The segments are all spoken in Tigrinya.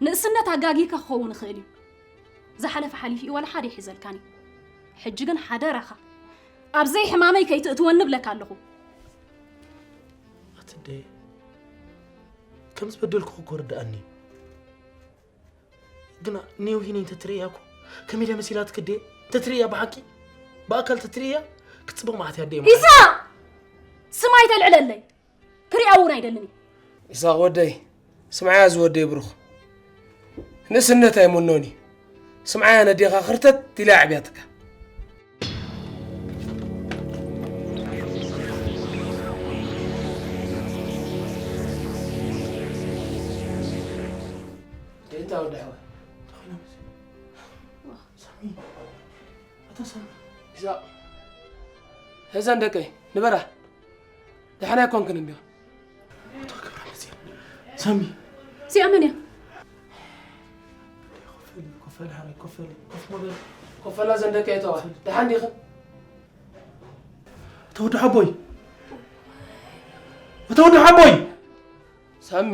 ንእስነት ኣጋጊካ ክኸውን ይኽእል እዩ። ዝሓለፈ ሓሊፉ እዩ፣ ዋላ ሓደ ይሕዘልካን እዩ። ሕጂ ግን ሓደራኻ ኣብ ዘይሕማመይ ከይትእትወኒ እብለካ ኣለኹ። ኣትደ፣ ከም ዝበደልኩ እኮ ርድኣኒ እዩ። ግና ንዮሂኒ እንተትርእያ እኮ ከመይ ኢላ መሲላ ትክደ? እንተትርእያ ብሓቂ፣ ብኣካል እንተትርእያ ክትጽብቕ መዓት እያ ኣደይ ማለት። ኢሳቕ! ስም ኣይተልዕለለይ። ክሪኣ እውን ኣይደልን እዩ። ኢሳቕ ወደይ፣ ስምዓያ ዝወደይ ብሩኽ። ንእስነት ኣይምኖን እዩ። ስምዓያ ነዴኻ ክርተት ኢላ ኣዕብያትካ። እንታይ ወዲ ሓወይ? ሳሚ፣ ኣታ ሳሚ። ኢሳቕ፣ እዘን ደቀይ ንበራ። ደሓን ኣይኮንክን እንዲኹም። ኣቶ ክብረ መጽእ። ሳሚ። እዚኣ መን እያ? ኮፈል፣ ኮፈል፣ ሓራይ፣ ኮፈል፣ ኮፍ መበል። ኮፈላ ዘን ደቀይ ተዋ። ደሓን ዲኽን? ኣቶ ወዲ ሓቦይ። ኣቶ ወዲ ሓቦይ። ሳሚ።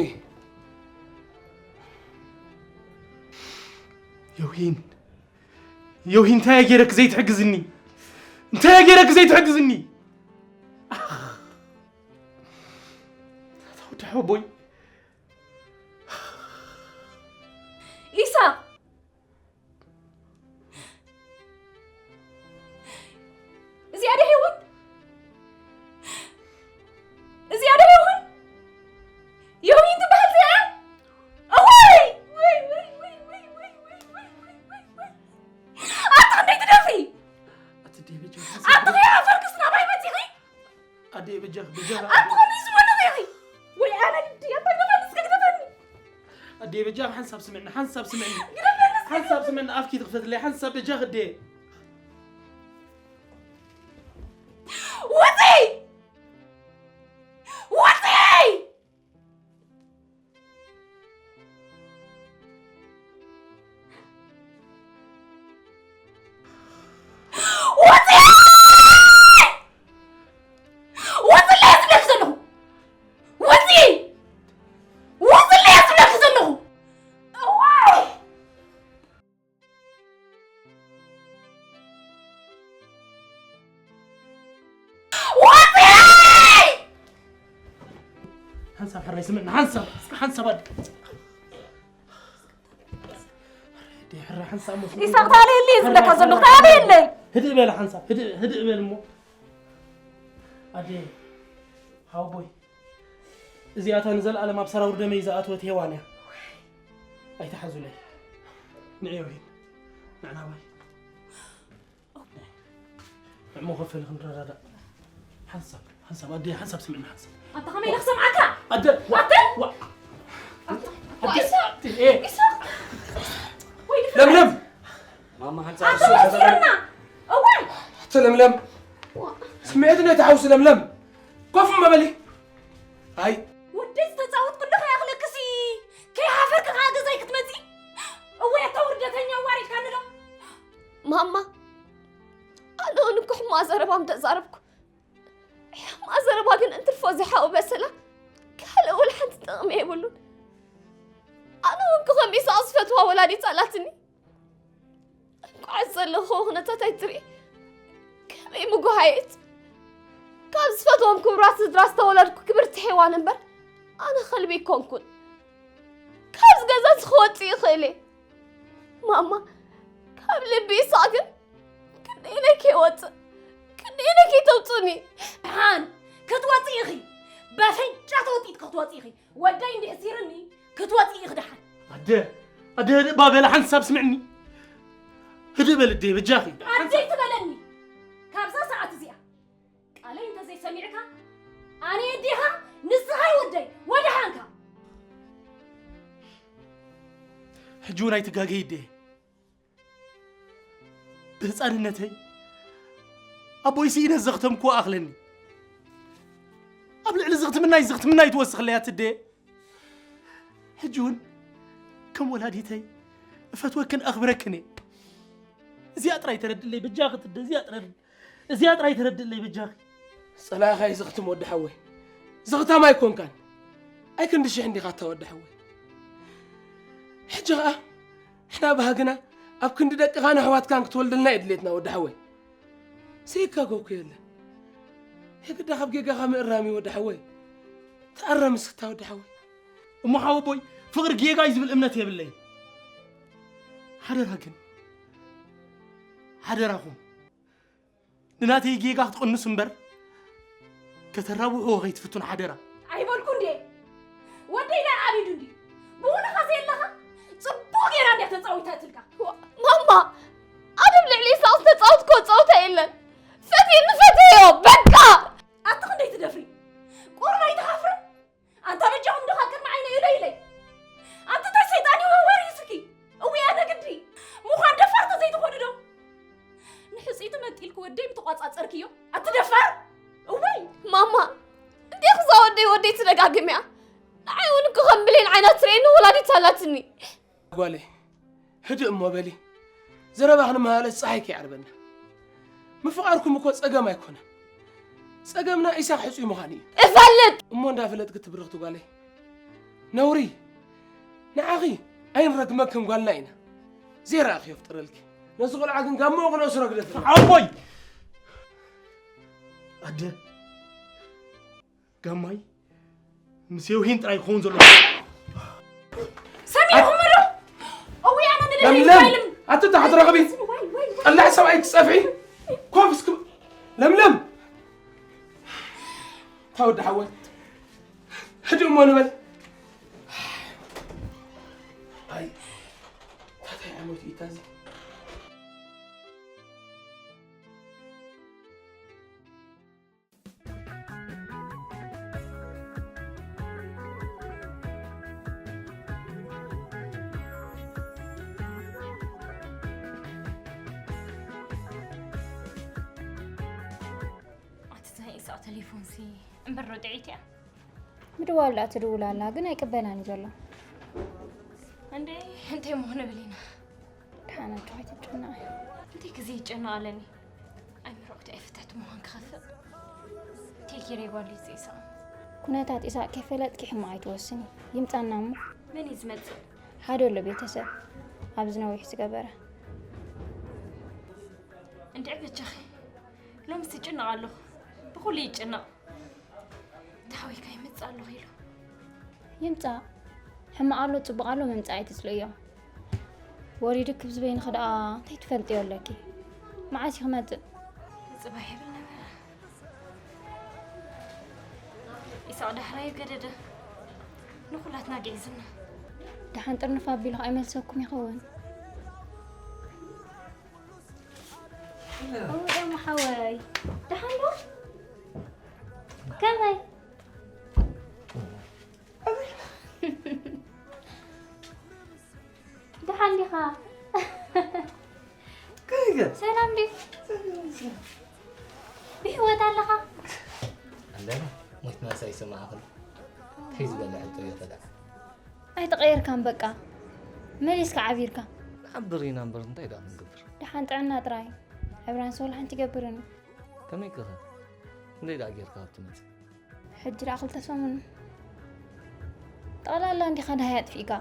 ዮሂን። ዮሂ፣ እንታይ እየ ገይረክ ዘይትሕግዝኒ? እንታይ እየ ገይረክ ዘይትሕግዝኒ? ኣታ ወዲ ሓቦይ። ኢሳቕ! እዚኣ ዶ ሄወን? እዚኣ ዶ ሄወን? ዮሂን ትበሃል እዚኣ? እዋይ! ወይ፣ ወይ፣ ወይ። ኣታ ክንደይ ትደፍሪ? ኣቲ ደይ በጃኺ ሓንሳብ ኣቲ ከይሓፈርክስ ናባይ መጺኺ? ኣደይ በጃኺ፣ በጃኺ። ኣቲ ከመይ ዝበልኺ ኢኺ? ወይ ኣነ ግዲ፣ ኣታ ግደፈኒ፣ እስከ ግደፈኒ። ኣደይ በጃኺ ሓንሳብ ስምዕኒ፣ ሓንሳብ ስምዕኒ። ግደፈኒ እስከ ሓንሳብ ግደፈኒ። ስምዕኒ፣ ኣፍኪ ትኽፈትለይ፣ ሓንሳብ በጃኺ ኣደይ። ውጺ! ውጺ! ውጺ! ውጺ! ውጽለይ ዝብለኪ ዘለኹ! ውጺ! ውጽለይ ዝብለኪ ዘለኹ! እዋይ! ውጺ! ሓንሳብ ሕራይ ስምዕኒ፣ ሓንሳብ፣ እስከ ሓንሳብ ኣድ-፣ ሕራይ፣ ሕራይ፣ ሓንሳብ መስሎ። ኢሳቕ፣ ታበይ ኣለይ ዝብለካ ዘለኹ፣ ታበይ ኣለይ? ህድእ በል ሓንሳብ፣ ህድእ፣ ህድእ በል እሞ። ኣዴ፣ ሓወቦይ፣ እዚኣታ ንዘለኣለም ኣብ ሰራውር ደመይ ዝኣተወት ሄዋን እያ። ኣይትሓዙለይ። ንዕዮ ሂድ። ንዕናባይ። ንዕሞ ከፈል ክንረዳዳእ። ሓንሳብ፣ ሓንሳብ፣ ኣደ፣ ሓንሳብ ስምዕና፣ ሓንሳብ። ኣታ ከመይ ኢለ ክሰምዓካ? ኣደ፣ ዋ፣ ኣተ? ዋ። ኣታ፣ ኣደ፣ ኢሳቕ፣ ኤ። ኢሳቕ። ወይ ድፍረት። ለምለም። ማማ፣ ሓንሳብ ኣታ ስምዕና። ወፂእና። እዋይ። ኣተ ለምለም። ዋ። ስምዒት ነቲ ሓውሲ ለምለም። ኮፍ እሞ በሊ። ኣይ። ወደይ ዝተፃወትኩሉ ከይኣኽለክሲ፣ ከይሓፈርኪ ከዓ ገዛይ ክትመፂ? እወ፣ ኣታ ውርደተኛ፣ ኣዋሪድካኒ ዶ? ማማ፣ ኣነ እውን እኮ ሕማቕ ዘረባ ምተዛረብኩ፣ ሕማቕ ዘረባ ግን እንትርፎ ዘይሓዊ በሰላ ካልእ ወላ ሓንቲ ጥቕሚ የብሉን። ኣነ እውን እኮ ከም ኢሳቕ ዝፈትዋ ወላዲት ኣላትኒ። እንኳዕ ዘለኹዎ ኩነታት ኣይትርኢ። ከመይ ምጉሃየት። ካብ ዝፈትዎም ክቡራት ስድራ ዝተወለድኩ ክብርቲ ሄዋን እምበር፣ ኣነ ከልቢ ኣይኮንኩን። ካብዚ ገዛ እዚ ክወፅእ ይኽእል እየ። ማማ፣ ካብ ልቢ ይሳቕ ግን ክንደይ ኢለ ከይወፅእ፣ ክንደይ ኢለ ከይተውፅእኒ። ደሓን ክትወፅኢ ኢኺ። በፍንጫ ተወጢጥኪ ክትወፅኢ ኢኺ። ወደይ እንዲሕ ሲርኒ ክትወፂ ኢኺ ደሓን። ኣደ፣ ኣደ፣ ህድእ እባ በሊ ሓንሳብ ስምዕኒ። ህድእ በሊ ኣደይ፣ በጃኺ። ኣደይ ትበለኒ። ካብዛ ሰዓት እዚኣ ቃለይ እንተዘይሰሚዕካ፣ ኣነ ኣዴኻ፣ ንስኻ ወደይ፣ ወደሓንካ። ሕጂ እውን ኣይትጋገዪ ኣደ። ብህፃንነተይ ኣቦይ ስኢነ ዘኽተምክዎ ኣኽለኒ። ኣብ ልዕሊ ዝኽትምናይ ዝኽትምናይ ትወስኽለይ ኣትደ። ሕጂ እውን ከም ወላዲተይ እፈትወክን ኣኽብረክን እየ። እዚኣ ጥራይ ተረድለይ በጃኺ ትደ፣ እዚኣ ጥራይ፣ እዚኣ ጥራይ ተረድለይ በጃኺ። ጸላእኻ እዩ ዝኽትም ወዲ ሓወይ። ዝኽታም ኣይኮንካን። ኣይክንዲ ሽሕ እንዲኻ እታ ወዲ ሓወይ። ሕጂ ኸኣ ንሕና ባህግና ኣብ ክንዲ ደቅኻን ኣሕዋትካን ክትወልደልና እዩ ድሌትና ወዲ ሓወይ። ዘይጋገኩ የለን። የግዳ ካብ ጌጋኻ ምእራም እዩ ወዲ ሓወይ። ተኣረም እስክታ ወዲ ሓወይ። እሞ ሓወቦይ፣ ፍቕሪ ጌጋ እዩ ዝብል እምነት የብለይን። ሓደራ ግን፣ ሓደራኹም፣ ንናተይ ጌጋ ክትቕንሱ እምበር፣ ከተራብሕዎ ከይትፍትኑ ሓደራ። ኣይበልኩ እንዴ? ወደይ ናይ ዓቢዱ እንዲ? ብውንኻ ዘየለኻ? ጽቡቕ ጌራ እንድያ ተጻዊታትልካ። ዋ-፣ ማማ፣ ኣነ ኣብ ልዕሊ ኢሳቕ ዝተጻወትክዎ ጸወታ የለን። ፈትየኒ ፈትየዮ፣ በቃ! ኣቲ ክንደይ ትደፍሪ? ቁሩብ ኣይትሓፍርን? ኣንታ በጃኹም ዶ ካብ ቅድሚ ዓይነይ እለዩለይ። ኣንቲ እንታይ ሰይጣን እዩ ወርወር ይስኪ? እውይ ኣነ ግዲ። ምዃን ደፋር ተዘይትኾኑ ዶ? ንሕጽይቱ መንጢልኪ ወደይ ምተቋጻጸርክዮ። ኣቲ ደፋር! እውይ! ማማ፣ እንዴ ክዛ ወደይ ወደይ ትደጋግምያ? ንዓይ እውን እኮ ከም ብሌን ዓይና ትርእየኒ ወላዲት ኣላትኒ። ጓለይ፣ ህድእ እሞ በሊ። ዘረባ ክንመላለስ ጸሓይ ከይዓርበና። ምፍቓርኩም እኮ ጸገም ኣይኮነን። ጸገምና ኢሳቕ ሕጹይ ምዃኑ እዩ። እፈልጥ! እሞ እንዳፈለጥኪ ትብርኽቲ ጓለይ። ነውሪ! ንዓኺ ኣይንረግመክን ጓልና ኢና። ዘይረኣኽዮ ፍጥረልኪ። ነዚ ቆልዓ ግን ጋሞ ክነእስሮ ግደፍና። ሓወቦይ! ኣደ፣ ጋማይ ምስ የውሂን ጥራይ ክኸውን ዘሎ። ሰሚዕኹም ዶ? እውይ፣ ኣነ ንደለይ ለምለም፣ ኣይልም። ኣቲ ታሕቲ ረኽቢ። ዋይ፣ ዋይ፣ ዋይ። ጠላዕ ሰብኣይ ክጸፍዒ። ኮፍ እስክ-፣ ለምለም። ታወዲ ሓወይ። ህድእ እሞ ንበል። ኣይ፣ ታታይ ዓመት እዩ ታዚ። ኣቲ እዛ ኢሳቕ ቴሌፎንሲ እምበር ዶ ጥዒት እያ? ምድዋል ደኣ ትድውል ኣላ፣ ግን ኣይቅበላን እዩ ዘሎ። እንዴ፣ እንታይ እሞ ክንብል ኢና? ደሓን ኣጆኺ ኣይትጨነቒ። እንታይ ግዜ ይጨነቕ ኣለኒ? ኣይምርዖት ኣይፍታቱ ምዃን ክኸፍእ። እንታይ ገይረ ይጓል እዩ ኢሳቕ? ኩነታት ኢሳቕ ከይፈለጥኪ ሕማቕ ኣይትወስኒ። ይምጻና እሞ። መን እዩ ዝመጽእ? ሓደ ኣሎ ቤተሰብ። ኣብዚ ነዊሕ ዝገበረ። እንድዒ በጃኺ። ሎምስ ይጭነቕ ኣለኹ። ብኹሉ ይጭነቕ። ተሓዊካ ይመጽእ ኣለኹ ኢሉ። ይምጻእ። ሕማቕ ኣሎ፣ ጽቡቕ ኣሎ፣ ምምጻእ ኣይትጽልእዮ። ወሪዱ ክብ ዝበይንኺ ደኣ እንታይ ትፈልጥዮ ኣለኪ? መዓስ እዩ ክመጽእ? ጽባሕ ይብል ነበረ። ኢሳቕ ዳሕራይ ገደደ። ንኹላትና ግዒዝና። ደሓን ጥርንፍ ኣቢሉ ከኣ ይመልሰኩም ይኸውን። እሞ ሓወይ፣ ደሓን ዶ? ከመይ? ደሓን ዲኻ? ከመይ ገ? ሰላም ድዩ? ሰላም፣ ሰላም። ብህይወት ኣለኻ? ኣለና። ሞይትና ሳይሰማዕኽን። እንታይ ዝበለ ሕቶ እዩ ተዳ? ኣይተቐየርካን በቃ። መሊስካ ዓቢርካ። ንሓብር ኢና እምበር እንታይ ደኣ ክንገብር? ደሓን ጥዕና ጥራይ። ዕብራን ሶል ሓንቲ ይገብርን እዩ። ከመይ ከኸ? ክንደይ ደኣ ጌርካ ኣብ ትምህርቲ? ሕጂ ደኣ ክልተ ሰሙን። ጠቕላላ እንዲኻ ደሃይ ኣጥፊእካ።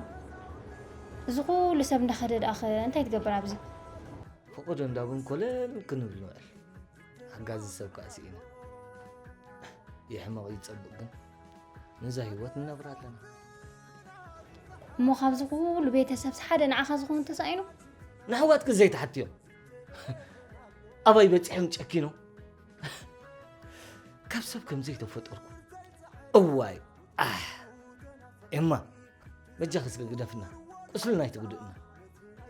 እዚ ኩሉ ሰብ እንዳኸደ ደኣኸ እንታይ ትገብር ኣብዚ? ፈቐዶ እንዳበን ኮለል ክንብል ንውዕል። ሓጋዚ ሰብ ከኣ ስኢና። ይሕመቕ ይጸብቕ ግን ነዛ ህይወት ንነብራ ኣለና። እሞ ካብዚ ኩሉ ቤተሰብስ ሓደ ንዓኻ ዝኸውን ተሳኢኑ? ንኣሕዋትኪ ዘይትሓትዮም? ኣባይ በጺሖም ጨኪኖም? ካብ ሰብ ከም ዘይተፈጠርኩ። እዋይ፣ ኣሕ። ኤማ፣ በጃኺ እስከ ግደፍና። ቁስልና ኣይትጉድእና።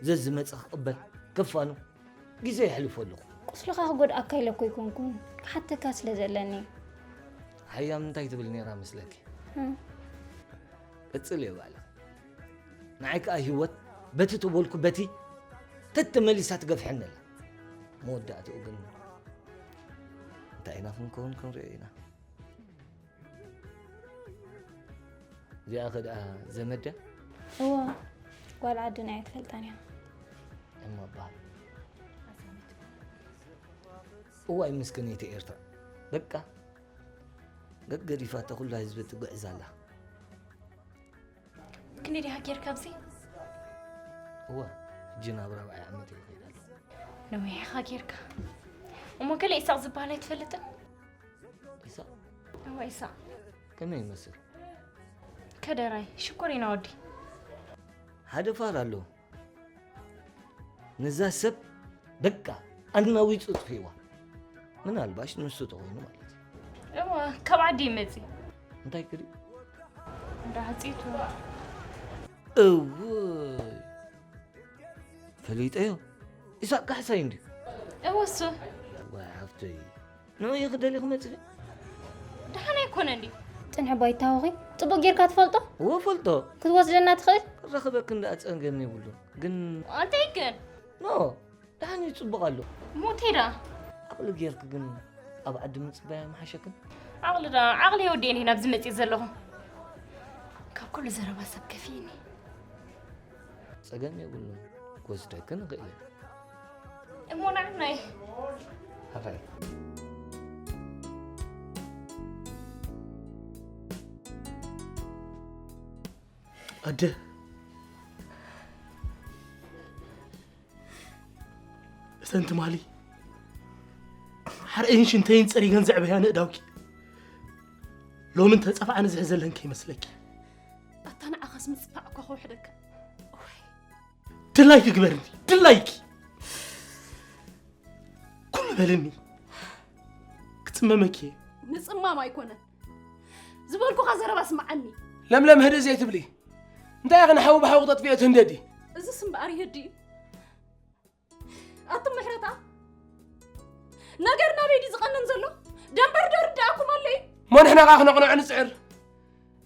ዘዝመጸ ክቕበል፣ ከፋኑ፣ ግዜ የሕልፎ ኣለኹ። ቁስልኻ ክጎድኣካ ኢለ እኮ ኣይኮንኩን። ክሓተካ ስለ ዘለኒ። ሓያም እንታይ ትብል ነይራ መስለኪ? እም። ቀጽል እየ ባዕልኺ። ንዓይ ከኣ ህይወት በቲ ተበልኩ በቲ ተተመሊሳ ትገፍሐኒ ኣላ። መወዳእትኡ ግን እንታይ ኢና ክንከውን ክንሪኦ ኢና። እዚኣ ኸ ደኣ ዘመድ ድያ? እወ፣ ጓል ዓድና እያ ትፈልጣን እያ። እሞ በሃል። እዋይ ምስክነይቲ ኤርትራ። በቃ ገገዲፋ እታ ኩላ ህዝቢ ትጉዕዝ ኣላ። ክንደይ ዲኻ ጌርካ ኣብዚ? እወ፣ ሕጂ ናብ ራብዓይ ዓመት እየ ከይድ ኣለኹ። ነዊሕኻ ጌርካ። እሞ ገለ ኢሳቕ ዝበሃል ኣይትፈልጥን? ኢሳቕ? እወ፣ ኢሳቕ። ከመይ ይመስል? ከደራይ፣ ሽኮሪና ወዲ። ሓደ ፋል ኣሎ። ነዛ ሰብ በቃ ኣናዊጹ ጥፊእዋ። ምናልባሽ ንሱ ተኾይኑ ማለት እዩ። እወ፣ ካብ ዓዲ ይመጽእ። እንታይ ክርኢ? እንዳ ዓጺቱ። እወ፣ ፈሊጠዮ። ኢሳቅ ካሕሳይ እንድዩ። እወ፣ እሱ። ዋይ ሓፍተይ፣ ንዑ እዩ ክደሊ ክመጽእ። ደሓን ኣይኮነን ድዩ? ጽንሕ ባይ ታወኺ፣ ጽቡቕ ጌርካ ትፈልጦ? እወ፣ ፈልጦ። ክትወስደና ትኽእል? ክረኽበክን ደኣ ጸገም የብሉን። ግን ኣንተ ይከን? ኖ፣ ደሓን እዩ፣ ጽቡቕ ኣሎ። ሞቴ ደኣ? ዓቕሊ ጌርክ ግን ኣብ ዓዲ ምጽባይ ኣይምሓሸክን? ዓቕሊ ደኣ፣ ዓቕሊ የወዲኤን እየ ናብዚ መጽእ ዘለኹ። ካብ ኩሉ ዘረባ ሰብ ከፊእኒ። ጸገም የብሉን፣ ክወስደክን እኽእል እየ። እሞ ንዓናይ። ሃፋይ። ኣደ፣ እተን ትማሊ ሓርኤን ሽንተይን ጸሪገን ዘዕበያ ንእዳውኪ፣ ሎሚ እንተጸፋዕኒ ዝሕዘለን ከይመስለኪ። ኣታ ንዓኻስ ምጽፋዕ እኳ ከውሕደካ። እዋይ። ድላይኪ ግበርኒ፣ ድላይኪ። ኩሉ በልኒ። ክጽመመኪ እየ። ምጽማም ኣይኮነን። ዝበልኩኻ ዘረባ ስምዓኒ። ለምለም፣ ህድእ ዘይትብሊ? እንታይ ኢኺ ንሓዊ ብሓዊ ክተጥፍዮ ትህንደዲ? እዝስ እምበኣር ይህዲ እዩ። ኣቱም ምሕረታ፣ ነገር ናበይ ድዩ ዝቐንን ዘሎ? ደንበር ዶ ርድኣኩም ኣሎ እዩ? እሞ ንሕና ከኣ ክነቕንዖ ንጽዕር።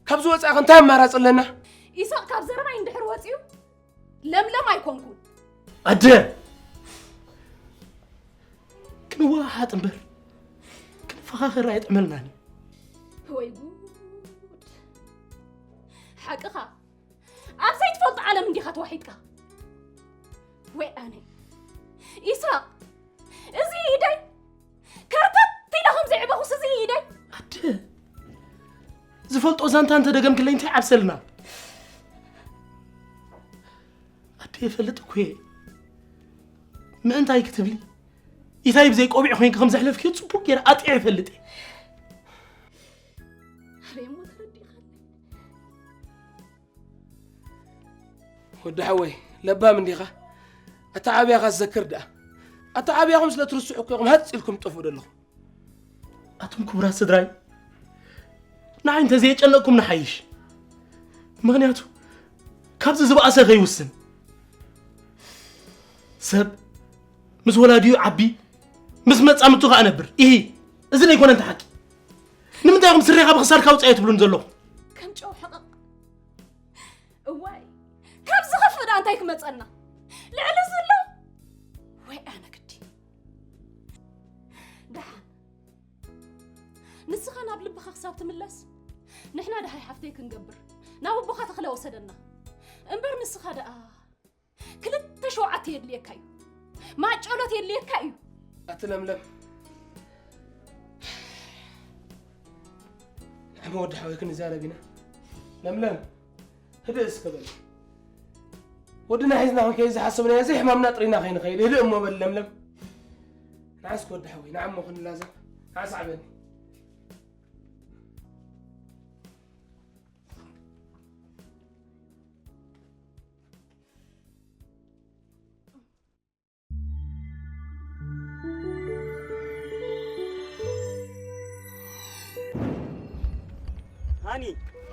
ካብ ዝወጻእኺ እንታይ ኣማራጺ ኣለና? ኢሳቕ ካብ ዘረባይ እንድሕር ወጺኡ፣ ለምለም ኣይኮንኩን። ኣደ! ክንወሃሃጥ እምበር ክንፈኻኸር ኣይጥዕመልናን እዩ። ወይ ጉድ! ሓቅኻ። ኣብ ዘይትፈልጦ ዓለም እንዲኻ ተዋሒጥካ። ወይ ኣነ። ኢሳቕ፣ እዚ ኢደይ ከርተት ኢለ ከም ዘዕበኹስ እዚ ኢደይ። ኣደ! ዝፈልጦ ዛንታ እንተ ደገምክለይ እንታይ ዓብሰልና? ኣደ፣ ይፈልጥ እኮ እየ። ምእንታይ ክትብሊ? ኢታይ ብዘይ ቆቢዕ ኮይንኪ ከም ዘሕለፍክዮ ጽቡቕ ገይረ ኣጥዕየ እፈልጥ እየ። ኣበይ እሞ ተረዲእኻለይ? ወዲ ሓወይ፣ ለባም እንዲኻ? ኣተዓብያኻ ዘክር ደኣ። ኣተዓብያኹም ስለ ትርስዑ እኮ ኢኹም ሃጽ ኢልኩም ትጠፍኡ ዘለኹም። ኣቱም ክቡራት ስድራይ፣ ንዓይ እንተዘየጨነቕኩም ንሓይሽ። ምኽንያቱ፣ ካብዚ ዝበኣሰ ከይውስን። ሰብ ምስ ወላዲኡ ዓቢ፣ ምስ መጻምድቱ ከኣ ነብር። ኢሂ፣ እዚ ለይኮነ እንተ ሓቂ። ንምንታይ ኢኹም ስሬኻ ብኽሳድካ ውጻእ ትብሉን ዘለኹም? ከም ጨው ሕቕቕ። እዋይ፣ ካብ ዝኸፍእ ደኣ እንታይ ክመጸና? ልዕሊ ዘሎ? ወይ ኣነ ግዲ። ደሓን። ንስኻ ናብ ልብኻ ክሳብ ትምለስ፣ ንሕና ደሃይ ሓፍተይ ክንገብር፣ ናብ ኣቦኻ ተኽለ ወሰደና። እምበር ንስኻ ደኣ ክልተ ሸውዓተ የድልየካ እዩ። ማጨሎት የድልየካ እዩ። ኣቲ ለምለም፣ ንሕና ወዲ ሓወይ ክንዛረብ ኢና። ለምለም፣ ህድእ እስከ በል። ወድና ሒዝና ክንከይድ ዝሓሰብናዮ ዘይሕማምና ጥሪና ከይንኸይድ። ህድእ እሞ በል ለምለም። ንዓ እስከ ወዲ ሓወይ፣ ንዓ እሞ ክንላዘብ። ንዓ ሰዓበኒ። ሃኒ።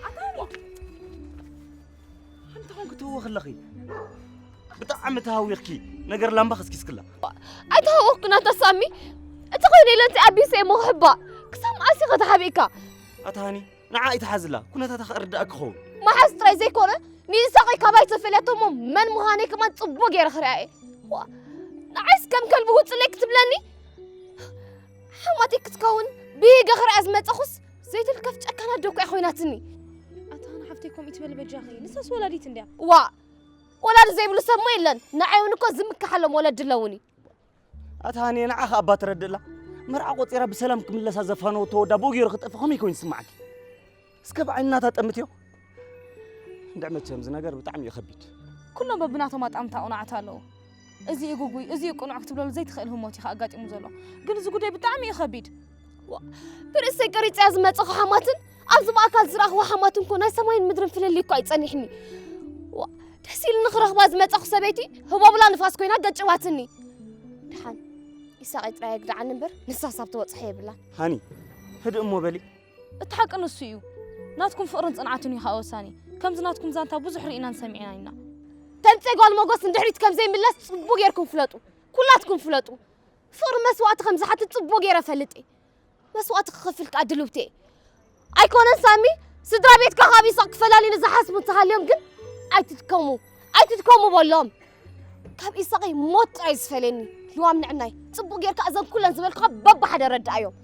ኣታ ሃኒ። እንታይ ኮንኪ ትህወኺ ኣለኺ? ብጣዕሚ ተሃዊኽኪ። ነገር ላምባ ከስኪስክላ። ኣይተሃወኽኩን ኣታ ሳሚ። እቲ ኮይኑ ኢለ እቲ ኣቢሰ እሞ ክሕባ። ክሳብ መዓስ ኢኻ ተሓቢእካ? ኣታ ሃኒ፣ ንዓ ኣይትሓዝላ። ኩነታታ ከረድኣ ክኸውን። መሓዝ ጥራይ ዘይኮነ፣ ንይስሐቐይ ካባይ ተፈልያቶ እሞ መን ምዃነይ ከማን ጽቡቕ ገይረ ክሪኣ እየ። ዋ፣ ንዓይስ ከም ከልቢ ውጽለይ ክትብለኒ? ሓማተይ ክትከውን ብሂገ ክሪኣ ዝመጸኹስ ዘይትልከፍ ጨካን ኣደ እኮ እያ ኮይናትኒ። ኣታ ሃኒ ሓፍተይ ከምኡ ትበሊ በጃኺ። ንሳስ ወላዲት እንድያ። ዋ፣ ወላዲ ዘይብሉ ሰብ እሞ የለን። ንዓይ እውን እኮ ዝምክሓሎም ወለዲ ኣለውኒ። ኣታ ሃኒ ንዓኻ እባ ተረድእላ። መርዓ ቆጺራ ብሰላም ክምለሳ ዘፋነወቶ ወዳ ብኡ ገይሩ ክጠፍእ ከመይ ኮይኑ ይስምዓኪ? እስከ ብዓይኒ ናታ ጠምትዮ። እንድዒ መቸም እዚ ነገር ብጣዕሚ እዩ ከቢድ። ኩሎም በብናቶም ኣጣምታ ቁኑዓት ኣለዉ። እዚ እዩ ግጉይ፣ እዚ እዩ ቅኑዕ ክትብለሉ ዘይትኽእል ህሞት እዩ ኣጋጢሙ ዘሎ። ግን እዚ ጉዳይ ብጣዕሚ እዩ ከቢድ። ዋ፣ ብርእሰይ ቀሪጸያ ዝመጸኹ ሓማትን ኣብዚ ብኣካል ዝረኣኽዎ ሓማትን እኮ ናይ ሰማይን ምድርን ፍልልይ እኮ ኣይጸኒሕኒ። ዋ፣ ደስ ኢልኒ ክረኽባ ዝመጸኹ ሰበይቲ ህቦብላ ንፋስ ኮይና ገጭባትኒ። ደሓን ኢሳቐይ ጥራይ የግድዓኒ እምበር ንሳስ ኣብ ትበጽሖ የብላን። ሃኒ፣ ህድእ እሞ በሊ። እቲ ሓቂ ንሱ እዩ። ናትኩም ፍቕርን ጽንዓትን እዩ ከኣ ወሳኒ። ከምዚ ናትኩም ዛንታ ብዙሕ ርኢናን ሰሚዕናን ኢና። ተምጼ ጓል ሞጎስ ንድሕሪት ከም ዘይምለስ ጽቡቕ ጌርኩም ፍለጡ። ኩላትኩም ፍለጡ። ፍቕሪ መስዋእቲ ከም ዝሓትት ጽቡቕ ጌረ እፈልጥ እየ። መስዋእቲ ክኸፍል ከኣ ድልውቲ እየ። ኣይኮነን ሳሚ፣ ስድራ ቤትካ ካብ ኢሳቕ ክፈላልዩኒ ዝሓስቡ እንተሃልዮም ግን ኣይትድከሙ፣ ኣይትድከሙ በሎም። ካብ ኢሳቐይ ሞት ጥራይ ዝፈልየኒ ልዋም ንዕናይ። ጽቡቕ ጌርካ እዘን ኩለን ዝበልኩኻ በብሓደ ረድኣዮም።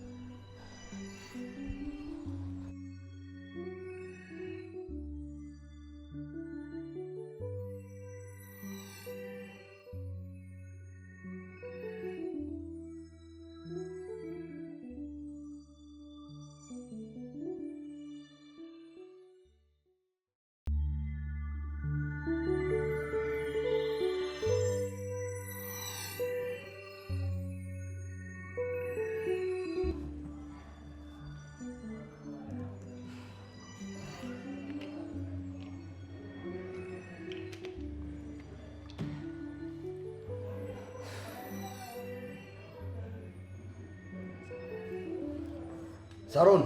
ሳሮን፣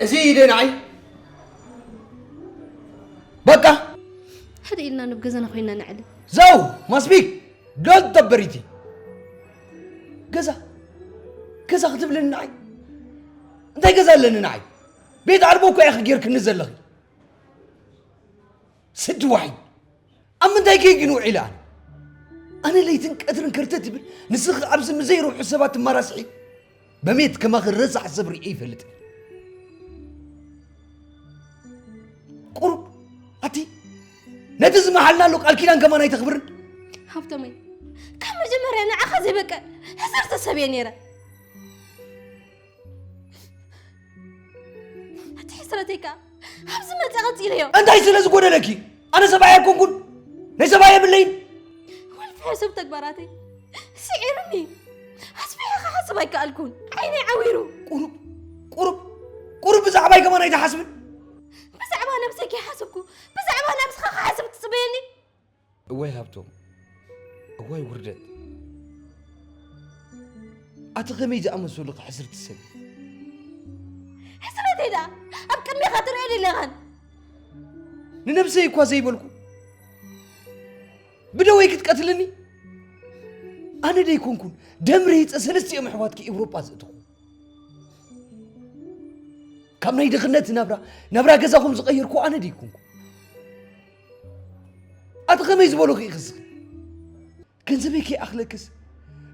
እዚ ኢደ ንዓይ። በቃ። ሕደ ኢልና ናብ ገዛና ኮይና ንዕሊ። ዘው፣ ማስቢክ፣ ዶል ተበሪቲ። ገዛ፣ ገዛ ክትብለኒ ንዓይ? እንታይ ገዛ ኣለኒ ንዓይ? ቤት ኣልቦ እኮ ኢኺ ጌርክኒ ዘለኺ። ስዲ ዋሒድ። ኣብ ምንታይ ከይ ግን ውዒለ ኣነ? ኣነ ለይትን ቀትርን ከርተት ይብል፣ ንስኺ ኣብዚ ምስ ዘይረብሑ ሰባት ትመራስሒ። በሜት ከማኺ ረሳሕ ሰብ ርእየ ይፈልጥ። ቁሩብ ኣቲ ነቲ ዝመሓልናሉ ቃል ኪዳን ከማን ኣይተኽብርን? ሃብቶመይ፣ ካብ መጀመርያ ንዓኻ ዘይበቅዕ ሕስርቲ ሰብ እየ ነይረ። እቲ ሕስረተይ ከኣ ኣብዚ መጺኣ ቀጺለዮ። እንታይ ስለ ዝጎደለኪ? ኣነ ሰብኣይ ኣይኮንኩን፣ ናይ ሰብኣይ የብለይን። ወልፊ ሕሱብ ተግባራተይ ስዒሩኒ። ኣስፊሐ ክሓስብ ኣይከኣልኩን። ዓይነይ ዓዊሩ። ቁሩብ፣ ቁሩብ፣ ቁሩብ ብዛዕባይ ከማን ኣይትሓስብን? ብዛዕባ ነብሰይ ከይሓሰብኩ ብዛዕባ ነብስኻ ክሓስብ ትጽበየኒ? እዋይ ሃብቶም፣ እዋይ ውርደት። ኣቲ ከመይ ዝኣመሰሉ ሕስርቲ ሰብ እዩ። ሕስረተይ ደኣ ኣብ ቅድሜኻ ትርእዮ ዶ ኣለኻን? ንነብሰይ እኳ ዘይበልኩ ብደወይ ክትቀትልኒ? ኣነ ደይኮንኩን ደም ረሂጸ ሰለስቲኦም ኣሕዋትኪ ኤውሮጳ ዘእተኹ። ካብ ናይ ድኽነት ናብራ፣ ናብራ ገዛኹም ዝቐየርኩ ኣነ ደይኮንኩ። ኣቲ ከመይ ዝበሉኺ ኢኺ እስኺ? ገንዘበይ ከይኣኽለክስ፣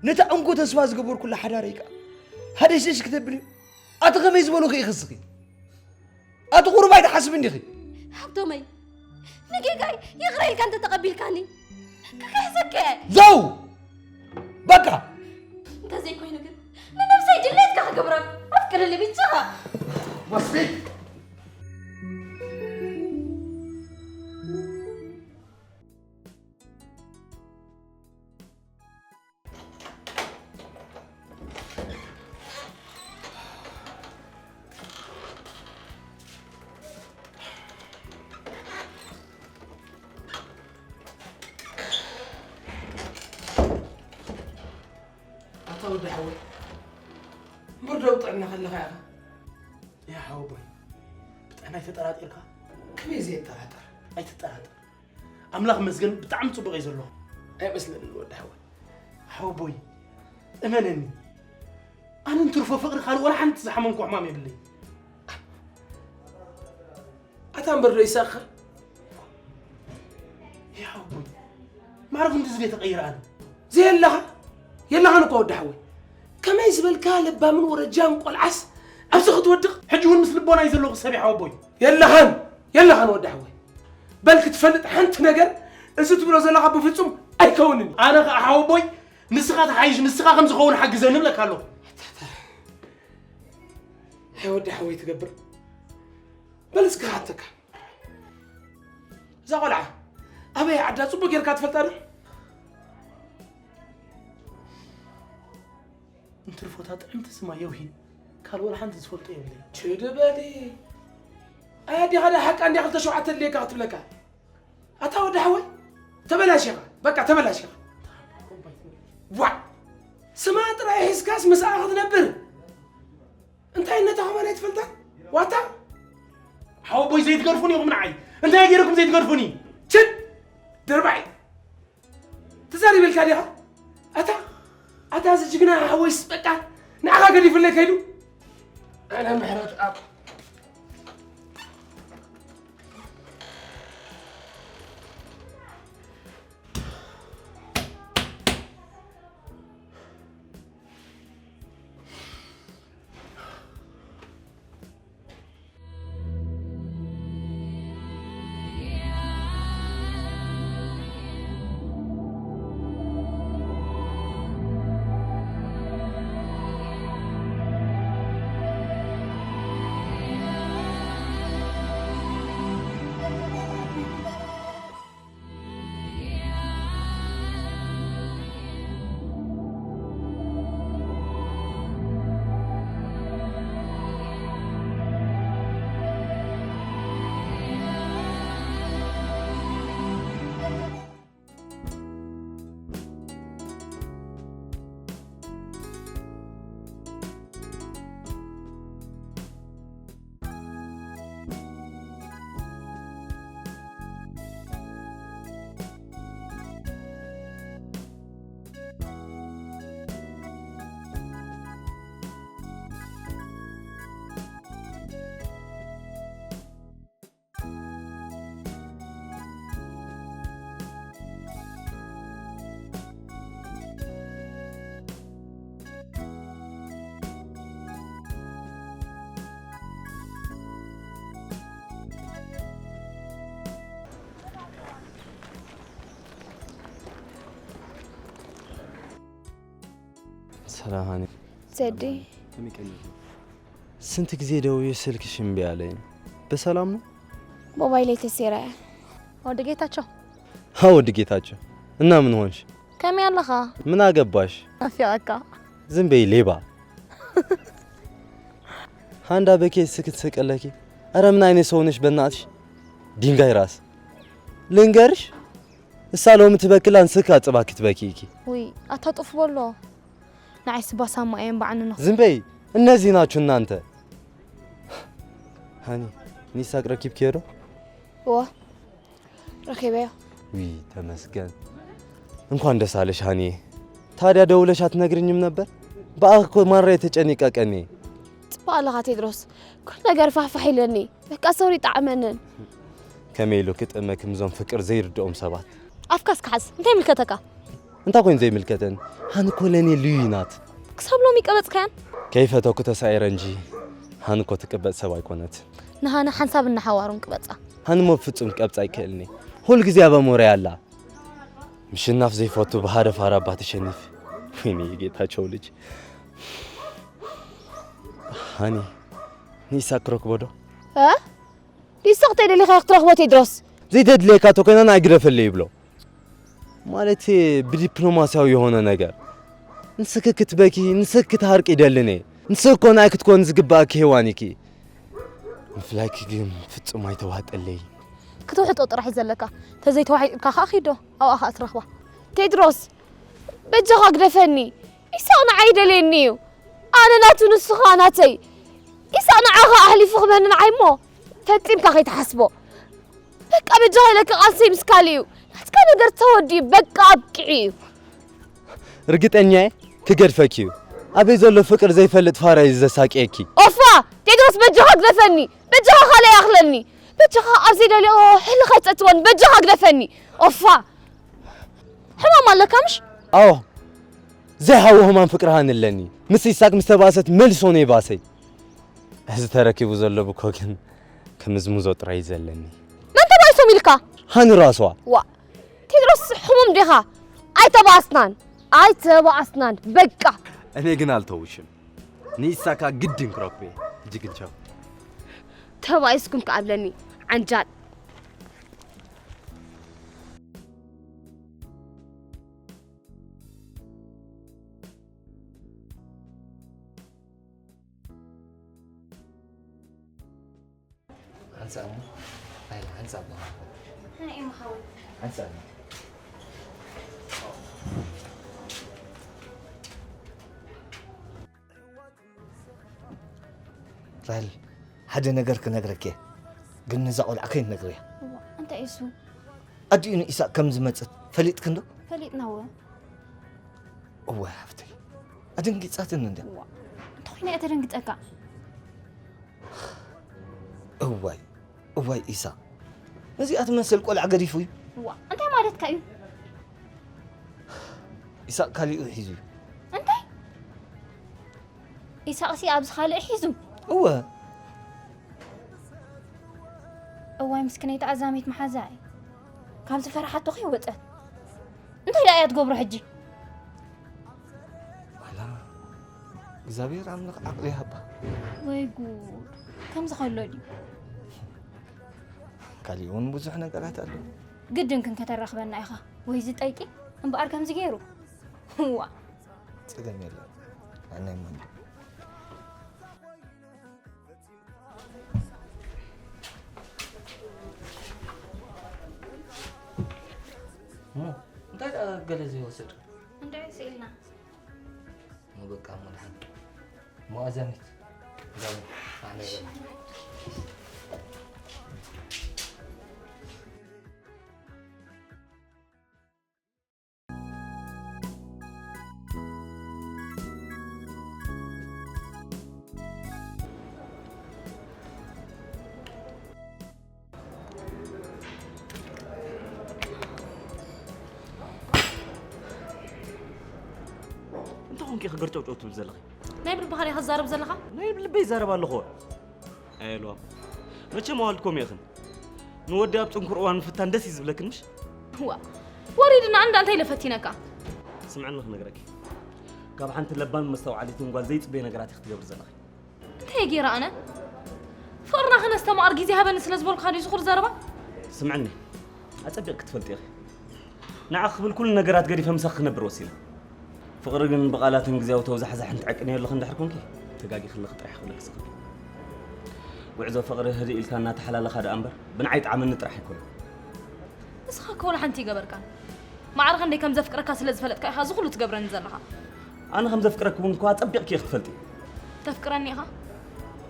ነታ እንኮ ተስፋ ዝገበርኩላ ሓዳረይ ከኣ ሃደሽደሽ ክተብልዮ? ኣቲ ከመይ ዝበሉኺ ኢኺ እስኺ? ኣቲ ቁሩብ ኣይትሓስብን ዲኺ? ሃብቶመይ፣ ንጌጋይ ይቕረ ኢልካ እንተ ተቐቢልካኒ፣ ክክሕሰከ። ዘው! በቃ! እንተዘይኮይኑ ግን፣ ንነብሰይ ድሌትካ ክገብራ ኣፍቅርሊ ብቻኻ። ወስፊ! ኣታ ወዲ ሓወይ፣ እምበር ዶ ብጥዕና ከለኻ ኢኻ? ያ ሓወቦይ፣ ብጥዕናይ ተጠራጢርካ? ከመይ ዘየጠራጥር? ኣይትጠራጠር። ኣምላኽ መስገን ብጣዕሚ ጽቡቕ እዩ ዘሎ። ኣይመስለንን ወዲ ሓወይ። ሓወቦይ፣ እመነኒ። ኣነ እንትርፎ ፍቕሪ ካልእ ወላ ሓንቲ ዝሓመምኩ ሕማም የብለይ። ኣታ እምበር ዶ ይሳቕኻ? ያ ሓወቦይ፣ ማዕረ ክንድዚ ድየ ተቐይረ ኣነ? ዘየለኻ? የለኻን እኮ ወዲ ሓወይ። ከመይ ዝበልካ ለባምን ወረጃን ቆልዓስ ኣብዚ ክትወድቕ? ሕጂ እውን ምስ ልቦናይ ዘለኹ ሰብ ሓወቦይ። የለኻን፣ የለኻን ወዲ ሓወይ። በል ክትፈልጥ ሓንቲ ነገር፣ እዚ ትብሎ ዘለኻ ብፍጹም ኣይከውንን። ኣነ ኸኣ ሓወቦይ፣ ንስኻ ትሓይሽ፣ ንስኻ ከም ዝኸውን ሓግዘኒ እብለካ ኣለኹ። ኣይ ወዲ ሓወይ ትገብር። በል እስኪ ክሓተካ። እዛ ቆልዓ ኣበይ ዓዳ ጽቡቅ ጌርካ ትፈልጣ ዶ? እንትርፎታ ጥዕምቲ ስማ የውሂ ካልእ ወላ ሓንቲ ዝፈልጦ የብለይ። ችድ በሊ። ኣያ ዲኻ ዳ ሓቃ እንዲያ ክልተ ሸውዓተ ድልየካ ክትብለካ። ኣታ ወዲ ሓወይ ተበላሽኻ፣ በቃ ተበላሽኻ። ዋ ስማ ጥራይ ሒዝካስ ምስኣ ክትነብር እንታይ ነታ ኸማን ኣይትፈልጣ? ዋታ ሓወቦይ ዘይትገርፉኒ ኢኹም ንዓይ። እንታይ ገይረኩም ዘይትገርፉኒ? ችድ ድርባይ። ተዛሪበልካ ዲኻ? ኣታ ኣታ እዚ ጅግና ሓወይስ በቃ ንዓኻ ገዲፉለይ ከይዱ። ኣነ ምሕረት ኣብ ሰላም ሃኒ። ዘዲ። ስንት ጊዜ ደውዬ ስልክሽ እምቢ አለኝ። በሰላም ነው? ሞባይለይ ተሰይራ እያ። ወዲ ጌታቸው። ሀ ወዲ ጌታቸው። እና ምን ሆንሽ? ከመይ ኣለኻ? ምን አገባሽ? ናፊቐካ። ዝም በይ ሌባ። ሃንዳ በኬ ስክት ስቅለኪ። አረ ምን አይነት ሰው ነሽ በእናትሽ? ድንጋይ ራስ። ልንገርሽ? እሳ ሎሚ ትበክላ ንስካ ጽባ ክትበኪ ኢኪ። ውይ ኣታ ጡፍ በሎ። ንዓይ ስባ ሳማ እየን በዓኒ ንኽ- ዝም በይ። እነዚህ ናችሁ እናንተ። ሃኒ፣ ኒሳቅ ረኪብኪዮ ዶ? እወ፣ ረኺበዮ። ውይ ተመስገን። እንኳን ደስ አለሽ ሃኒዬ። ታዲያ ደውለሽ አትነግርኝም ነበር? በአክ እኮ ማራ የተጨነቀ ቀኔ። ጽባ ኣለኻ ቴድሮስ። ኩሉ ነገር ፋሕፋሕ ኢለኒ። በቃ ሶሪ ጣዕመንን። ከመይ ኢሉ ክጥዕመክም እዞም ፍቅር ዘይርድኦም ሰባት? ኣፍካ እስኪ ሓዝ። እንታይ ይምልከተካ? እንታይ ኮይኑ ዘይምልከተን? ሃኒ እኮ ለእኔ ልዩ ናት። ክሳብ ሎሚ ቀበጽካያን? ከይፈተኩ ተሳዒረ እንጂ ሃኒ እኮ ትቅበጽ ሰብ ኣይኮነት። ንሃኒ ሓንሳብ እናሓዋሩን ቅበጻ። ሃኒ እሞ ፍጹም ክቀብጻ ኣይክእልኒ። ሁል ግዜ ኣብ ኣሞረይ ኣላ። ምሽናፍ ዘይፈቱ ብሃደ ፋራ እባ ተሸኒፍ። ወይኔ የጌታቸው ልጅ። ሃኒ፣ ንኢሳቅ ክረክቦ ዶ? እ? ንኢሳቅ ተደሊኻ ክትረኽቦ ቴድሮስ? ዘይተድልየካ ተኮይና ናይ ግደፈለይ ይብሎ። ማለት ብዲፕሎማሲያዊ የሆነ ነገር። ንስኪ ክትበኪ፣ ንስኪ ክትሃርቂ ይደልን እየ። ንስኪ እኮ ንኣይ ክትኮን ዝግባእኪ ሄዋን ኢኪ። ምፍላይኪ ግን ፍጹም ኣይተዋጠለይ። ክትውሕጦ ጥራሕ እዩ ዘለካ። ተዘይተዋሒጥካ ከኣ ኪዶ ኣብኣ ከኣ ትረኽባ። ቴድሮስ፣ በጃኻ ግደፈኒ። ኢሳቕ ንዓይ ይደልየኒ እዩ። ኣነ ናቱ፣ ንሱ ኸኣ ናተይ። ኢሳቕ ንዓኻ ኣሕሊፉ ክበኒ ንዓይ እሞ ፈጺምካ ከይትሓስቦ። በቃ በጃኻ ኢለካ ቃልሰይ ምስ ካልእ እዩ። ናትካ ነገር ተወዲኡ፣ በቃ ኣብቂዑ እዩ። ርግጠኛየ ክገድፈኪ እዩ። ኣበይ ዘሎ ፍቅር ዘይፈልጥ ፋራ እዩ ዘሳቅየኪ። ኦፋ! ቴድሮስ በጃኻ ግደፈኒ። በጃኻ ካልእ ይኣኽለኒ። በጃኻ ኣብ ዘይደልዮ ሕልኽ ኣይትእትወኒ። በጃኻ ግደፈኒ። ኦፋ! ሕማም ኣለካ ምሽ? ኣዎ። ዘይሃቦ ህማም ፍቅርሃ ንለኒ። ምስ ኢሳቅ ምስ ተባእሰት መልሶ ነው የባሰይ። እዚ ተረኪቡ ዘሎ ብኮ ግን ክምዝምዞ ጥራይ እዩ ዘለኒ። መን ተባኢሶም ኢልካ? ሃኒ ራሷ። ዋ፣ ቴድሮስ ሕሙም ዲኻ? ኣይተባኣስናን፣ ኣይተባኣስናን፣ በቃ። እኔ ግን አልተውሽም። ንኢሳካ ግድን ክረክቤ። ሕጂ ግን ቻው። ተባኢስኩም ከኣብለኒ፣ ዓንጃል። ሃይ፣ እሞ ሓወይ። ሓንሳብ። ራሄል፣ ሓደ ነገር ክነግረኪ እየ፣ ግን ነዛ ቆልዓ ከይትነግርያ። እዋ፣ እንታይ እዩ እሱ? ኣዲኡ ንኢሳቅ ከም ዝመጸት ፈሊጥክንዶ? ፈሊጥና እወ። እወ፣ ሓፍተይ፣ ኣደንጊጻትኒ እንድያ። እዋ፣ እንተኾይና እየ ተደንግጸካ። እዋይ፣ እዋይ ኢሳቅ፣ ነዚኣ ትመስል ቆልዓ ገዲፉ እዩ። እዋ፣ እንታይ ማለትካ እዩ? ኢሳቅ ካሊኡ ሒዙ እዩ። እንታይ? ኢሳቅሲ ኣብዚ ካልእ ሒዙ? እወ። እዋይ ምስክነይቲ ኣዛሚት መሓዛይ፣ ካብ ዝፈርሓቶ ከይወጸት እንታይ ደኣ እያ ትገብሮ ሕጂ? ዋላ እግዚኣብሔር ኣምላኽ ዓቕሊ ይሃባ። ወይ ጉድ፣ ከምዚ ከሎ ድዩ? ካሊእ እውን ብዙሕ ነገራት ኣሎ። ግድን ክንከተራኽበና ኢኻ ወይ ዝጠይቂ እምበኣር ከምዚ ገይሩ? እዋ። ጸገም የለን። ኣናይ ማን እሞ እንታይ ደኣ ገለ ዘይወሰድ? እንድዒ ስኢልና። እሞ በቃ እሞ ደሓን። እሞ ኣዛሚት። ኣዛሚት። ኣነ እንታይ ኾንኪ ኢኺ ገርጨውጨው ትብል ዘለኺ? ናይ ብልብኻ ዲኻ ትዛረብ ዘለኻ? ናይ ብልበይ ይዛረብ ኣለኹ። ኣየልዋ። መቸም ኣዋልድኩም ኢኽን። ንወዲ ኣብ ጽንኩር እዋን ምፍታን ደስ እዩ ዝብለክን ምሽ? እዋ። ወሪድና እንዳ እንታይ ኢለ ፈቲነካ? ስምዕኒ ክነግረኪ። ካብ ሓንቲ ለባም መስተውዓሊትን ጓል ዘይጽበዮ ነገራት ኢኺ ትገብሪ ዘለኺ። እንታይ ገይረ ኣነ? ፍቕርና ክነስተማቕር ግዜ ሃበኒ ስለ ዝበልኩኻ ድዩ ዝኹሉ ዘረባ? ስምዕኒ፣ ኣጸቢቕኪ ትፈልጢ ኢኺ። ንዓኺ ክብል ኩሉ ነገራት ገዲፈ ምሳኺ ክነብር ወሲነ። ፍቕሪ ግን ብቓላትን ግዜያዊ ተውዛሕዛሕን ትዕቅንዮ ኣለኺ እንድሕር ኮንኪ፣ ተጋጊኺ ኣለኺ ጥራሕ ክብለኪ ዝኽእል። ጉዕዞ ፍቕሪ ህድእ ኢልካ እናተሓላለኻ ደኣ እምበር፣ ብንዓይ ጥዓመኒ ጥራሕ ኣይኮነን። ንስኻ እኮ ወላ ሓንቲ ይገበርካን። ማዕረ ክንደይ ከም ዘፍቅረካ ስለ ዝፈለጥካ ኢኻ እዚ ኩሉ ትገብረኒ ዘለኻ። ኣነ ከም ዘፍቅረኪ እውን እኮ ኣጸቢቕኪ ኢኺ ትፈልጢ። ተፍቅረኒ ኢኻ?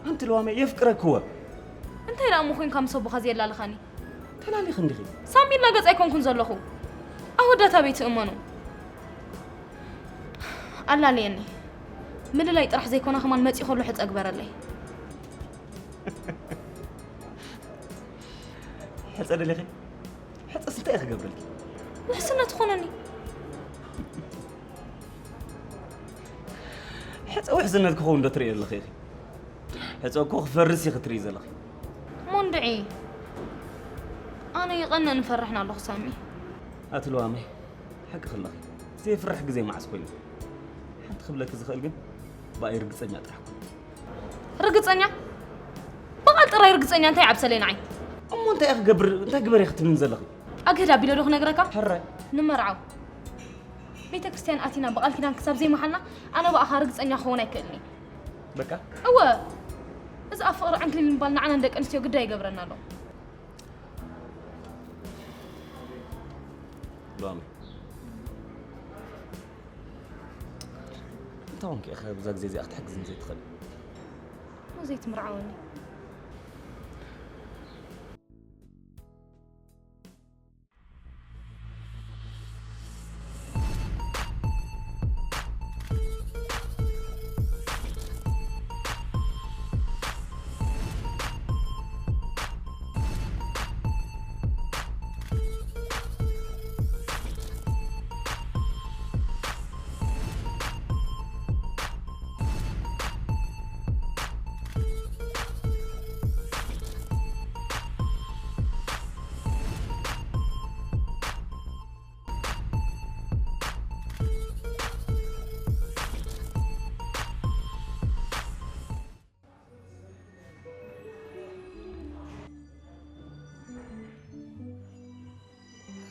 ኣንቲ ልዋመይ የፍቅረኪ እወ። እንታይ ደኣ እሞ ኮይንካ ምስ ኣቦኻ ዘየላልኻኒ? ተላሊኺ እንዲኺ። ሳሚ እናገጽ ኣይኮንኩን ዘለኹ። ኣወዳት ኣበይ ትእመኑ? ኣላልየኒ። ምልላይ ጥራሕ ዘይኮነ ከማን መጺኡ ከሎ ሕጸ ግበረለይ። ሕጸ ደሊኺ? ሕጸስ እንታይ እየ ክገብረልኪ? ውሕስነት ትኾነኒ። ሕጸ ውሕስነት ክኸውን ዶ ትርእዮ ኣለኺ ኢኺ? ሕጸ እኮ ክፈርስ ኢኺ ትርእዪ ዘለኺ። እሞ እንድዒ፣ ኣነ ይቐንእን እፈርሕን ኣለኹ ሳሚ። ኣቲ ልዋመይ፣ ሓቂ ከለኺ፣ ዘይፍራሕ ግዜ መዓስ ኮይኑ? ሓንቲ ክብለኪ ዝኽእል ግን፣ ብኣይ ርግጸኛ ጥራሕ ኩኒ። ርግጸኛ? ብቓል ጥራይ ርግጸኛ እንታይ ይዓብሰለይ ንዓይ? እሞ እንታይ እየ ክገብር፣ እንታይ ግበሪ ክትብልኒ ዘለኺ? ኣግህድ ኣቢለ ዶ ክነግረካ? ሕራይ። ንመርዓው ቤተ ክርስቲያን ኣቲና ብቓል ኪዳን ክሳብ ዘይመሓልና ኣነ ብኣኻ ርግጸኛ ክኸውን ኣይክእልን እየ። በቃ? እወ። እዚ ኣብ ፍቕሪ ዕንክሊል ምባል ንዓና ንደቂ ኣንስትዮ ግዳ ይገብረና ኣሎ። ሎሚ እንታይ ኾንኪ ኢኺ ብዛ ግዜ እዚኣ ክትሕግዝኒ ዘይትኽእሊ? እሞ ዘይትምርዓወኒ?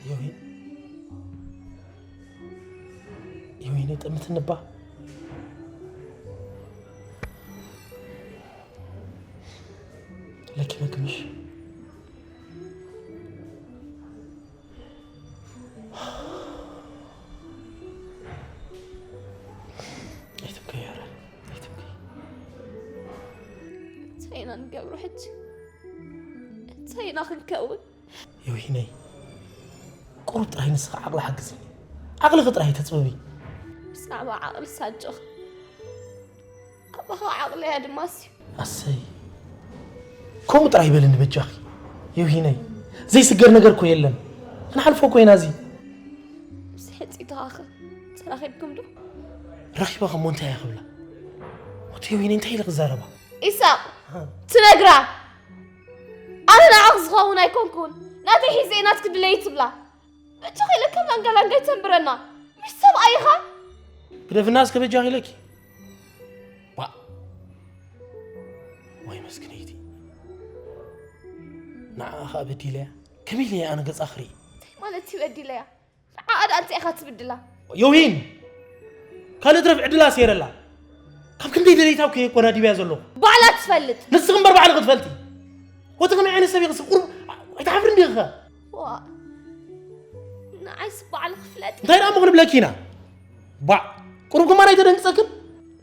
ዮኒ፣ ዮኒ፣ ጠምትንባ ለኪመክምሽ። ገብሩ ሕጂ እንታይ ኢና ክንከውን? ዮሂነይ፣ ቁሩብ ጥራይ ንስኻ ዓቕሊ ሓግዝኒ። ዓቕልኺ ጥራይ ተጽበቢ። ብዛዕባ ዓቕሊ ሳጆኽ ኣባኻ ዓቕለያ ድማ ስዩ። ኣሰይ፣ ከምኡ ጥራይ በልኒ በጃኺ። ዮሂነይ፣ ዘይስገር ነገር እኮ የለን። ክንሓልፎ እኮ ኢና እዚ። ምስ ሕጺትኻኸ ተራኺብኩም ዶ? ረኺበ ከሞ እንታይ እያ ክብላ? ወቲ ዮሂነይ እንታይ ኢለ ክዛረባ? ኢሳቕ፣ ትነግራ። ኣነ ንዓኽ ዝኸውን ኣይኮንኩን። ናተይ ሒዘ ናትክ ድለይ ትብላ። ብቻ ኢለ ከም ላንጋላንጋ ይተንብረና። ምሽ ሰብኣይ ኢኻ? ግደፍና እስከ በጃኺ ኢለኪ። ዋ። ወይ መስክነይቲ። ንዓኣ ኸኣ በዲለያ። ከመይ ኢለ ኣነ ገጻ ክርኢ? እንታይ ማለት እዩ በዲለያ? ንዓኣ ደኣ እንታይ ኢኻ ትብድላ? ዮሂን! ካልእ ትረፍ ዕድላ ሰይረላ። ካብ ክንደይ ደለይታ እኮ እየ ኣቆዳዲበያ ዘለኹ። ባዕላ ትፈልጥ። ንስኺ እምበር ባዕልኺ ትፈልጢ። ወቲ ከመይ ዓይነት ሰብ ኢኺ? ቁሩብ ኣይትሓፍርን ዲኺ ኸ? ዋ፣ ንዓይስ ባዕልኺ ፍለጢ። እንታይ ደኣ እሞ ክንብለኪ ኢና? ባዕ፣ ቁሩብ ከማን ኣይተደንግጸክን?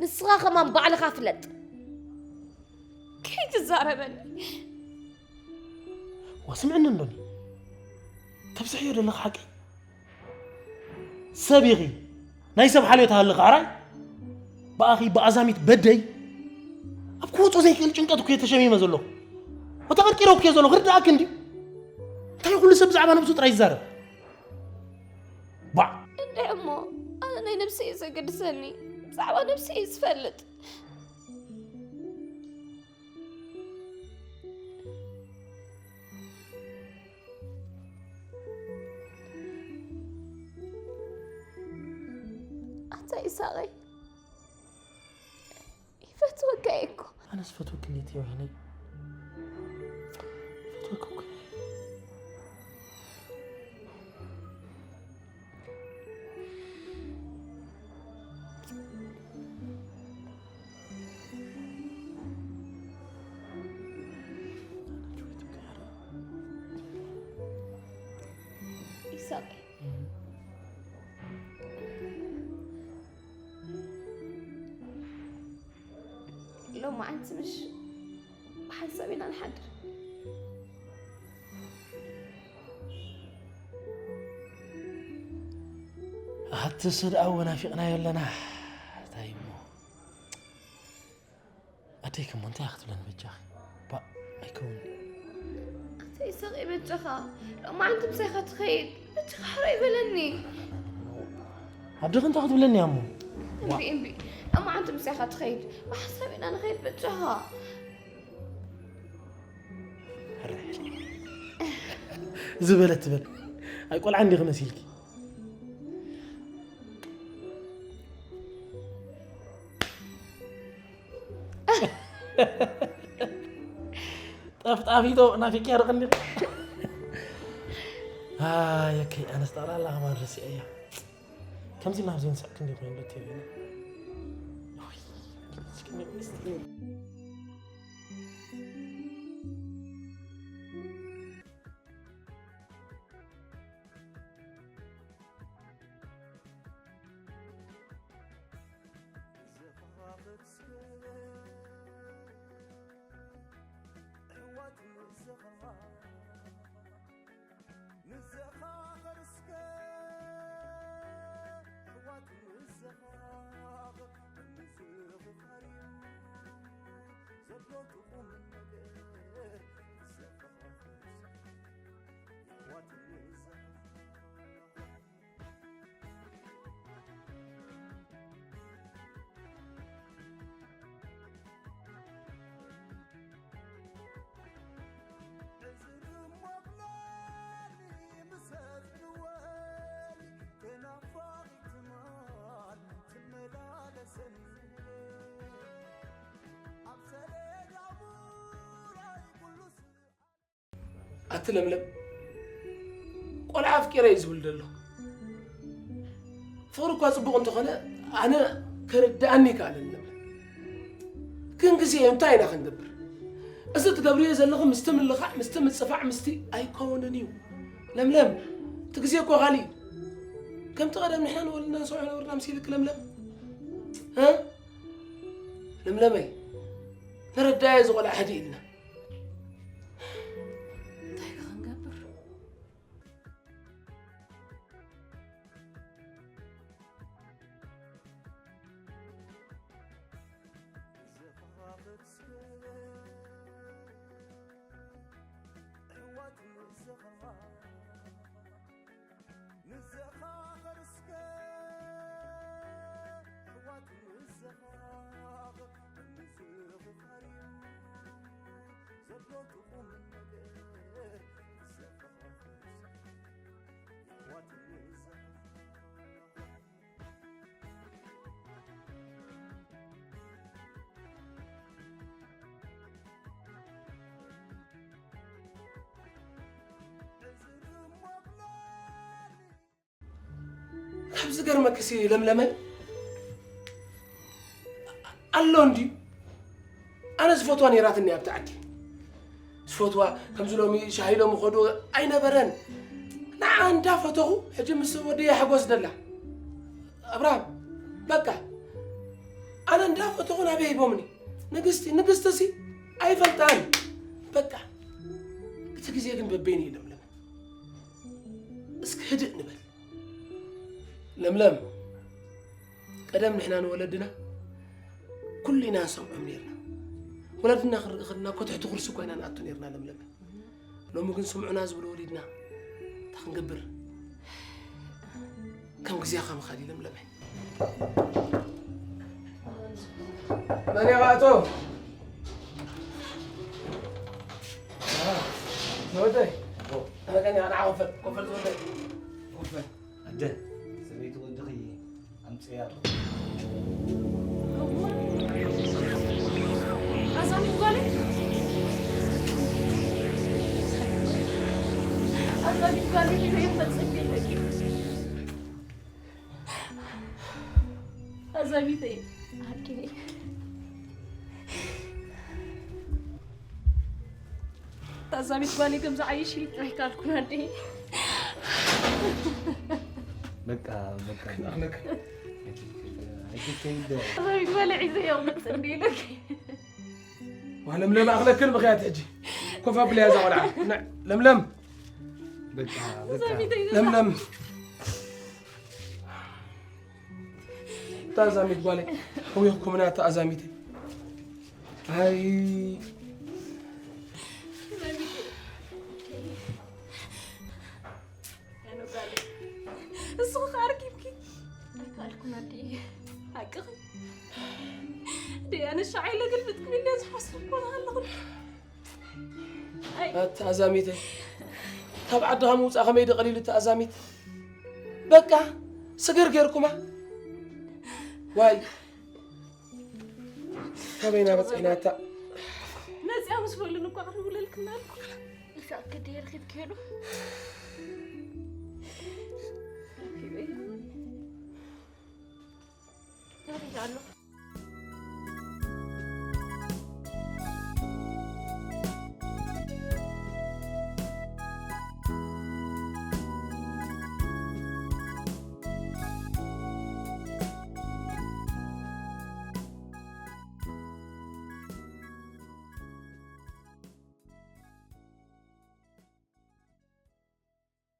ንስኻ ከማን ባዕልኻ ፍለጥ። ከይትዛረበኒ። ዋ፣ ስምዕኒ እንዶኒ። ተብዝሕዮ ዘለኺ ሓቂ። ሰብ ኢኺ፣ ናይ ሰብ ሓልዮት ሃልኺ፣ ኣራይ? ብኣኺ፣ ብኣዛሚት በደይ፣ ኣብ ክወጾ ዘይክእል ጭንቀት እኮ እየ ተሸሚመ ዘለኹ። ወተቐርቂረ እኮ እየ ዘለኹ፣ ክርድኣኪ እንድዩ። እንታይ ኩሉ ሰብ ብዛዕባ ነብሱ ጥራይ ይዛረብ? ባዕ! እንድዒ እሞ፣ ኣነ ናይ ነብሰይ እዩ ዘገድሰኒ። ብዛዕባ ነብሰይ እዩ ዝፈልጥ። ኣታ ይሳቐይ፣ ይፈትወካ እየ እኮ። ኣነስ ፈትወኪ እንዴት ይወይነይ? ፈትወኪ እኮ እየ። ይሳቕ። ሎማዓንቲ ምሽ ብሓንሳብ ኢና ንሓድር። ኣቲ እሱ ደኣ እወ ናፊቕናዮ ኣለና። እንታይ እሞ? ኣደይ ከሞ እንታይ ክትብለኒ በጃኺ? ባእ፣ ኣይከውንን'ዩ። ኣታ ይሳቐይ በጃኻ፣ ሎማዓንቲ ምሳይኻ ትኸይድ። በጃኻ ሕራይ በለኒ። ኣደኺ እንታይ ክትብለኒ እያ እሞ? እምቢ፣ እምቢ። ሎማዓንቲ ምሳይኻ ትኸይድ። ብሓንሳብ ኢና ንኸይድ በጃኻ። ዝበለት ትበል። ኣይ ቆልዓ እንዲኺ መሲልኪ። ጠፍጣፊቶ ናፊቅያ ዶ ቀንዲ? ኣይ፣ ኦኬ፣ ኣነስ ጠቕላላ ከማን ረሲዐያ። ከምዚ ናብ ዘይንስዕብ ክንደይ ኮይኑ ዶ ትብለኒ? ኦይ፣ እስኪ ንግስቲ። ኣቲ ለምለም፣ ቆልዓ ኣፍቂረ እዩ ዝብል ዘሎ። ፍቕሪ እኳ ጽቡቕ እንተኾነ፣ ኣነ ከርድኣኒ ይከኣለኒ ለምለም። ግን ግዜ እዩ፣ እንታይ ኢና ክንገብር? እዚ ትገብርዮ ዘለኹ ምስቲ ምልኻዕ፣ ምስቲ ምጽፋዕ፣ ምስቲ ኣይከውንን እዩ። ለምለም፣ እቲ ግዜ እኮ ካልእ እዩ። ከምቲ ቀደም ንሕና ንወልድና ንሰምዖ ነበርና ምስ ኢልክ ለምለም። እ? ለምለመይ፣ ንረዳየ እዚ ቆልዓ ህድእ ኢልና። ኣብ ዝገርመክሲ ለምለመይ ኣሎ እንድዩ። ኣነ ዝፈትዋ ነይራትኒ ኣብቲ ዓዲ። ዝፈትዋ ከምዚ ሎሚ ሻሂ ኢሎም ይኸዱ ኣይነበረን። ንዓ እንዳፈተኹ ሕጂ ምስ ወደየ ሓጎስ ደላ። ኣብርሃም፣ በቃ፣ ኣነ እንዳፈተኹ ናበይ ሂቦምኒ? ንግስቲ፣ ንግስቲሲ ኣይፈልጣን። በቃ፣ እቲ ግዜ ግን በበይኑ እዩ ለምለም። እስኪ ህድእ ንበል። ለምለም፣ ቀደም ንሕና ንወለድና ኩሉ ኢና ንሰምዖም ነይርና። ወለድና ክንርኢ ከለና እኮ ትሕቲ ኩርሲ እኮ ኢና ንኣቱ ነይርና ለምለም። ሎሚ ግን ስምዑና ዝብሉ ወሊድና እንታይ ክንገብር? ከም ግዜኻ ምኻድ እዩ ለምለመይ። መን ኢኻ ኣቶ? ወደይ። ኣነ ከኒ ኣነ ዓወፈል፣ ኮፈል ወደይ። ኮፈል። ኣደ፣ ሰበይቲ ወድኺ ኣምጽእያ ኣለኹ። ኣዛሚት ጓለይ፣ ኣዛሚት ጓለይ፣ ሒዘ ይፈጽም የለኪ። ኣዛሚተይ። ኣደይ። ታዛቢት ጓለይ ከም ዝዓይሽ ጥራሕ ካልኩን ኣደይ። በቃ በቃ ኣይትከይደ ታዛቢት ጓለይ ዒዘ እዮም መፅእ እንዲ ኢሉክ ዋለምለም ኣኽለክን ምኽያት ሕጂ ኮፍ ኣብለያ እዛ ቆልዓ ንዕ ለምለም በቃ በቃ ለምለም ተኣዛሚት ጓለይ ሓዊኽኩምና ተኣዛሚተይ ኣይ እሱ ከዓ ኣርኪብኪ ኣይከኣልኩን ኣደይ ሓቅኺ ደይ ኣነ ሻዓይ ለግልብጥ ክብል እየ ዝሓስብ እኮ ኣለኹ ተኣዛሚተይ ካብ ዓድኻ ምውፃእ ከመይ ዶ ቀሊሉ ተኣዛሚት በቃ ስግር ጌርኩማ ዋይ ካበይና በፂሕናታ መፅያ ምስ በሉን እኮ ኣቕርቡለልክና ኣልኩ እዛ ክዲ ርኪብ ክሄዱ ኣሎ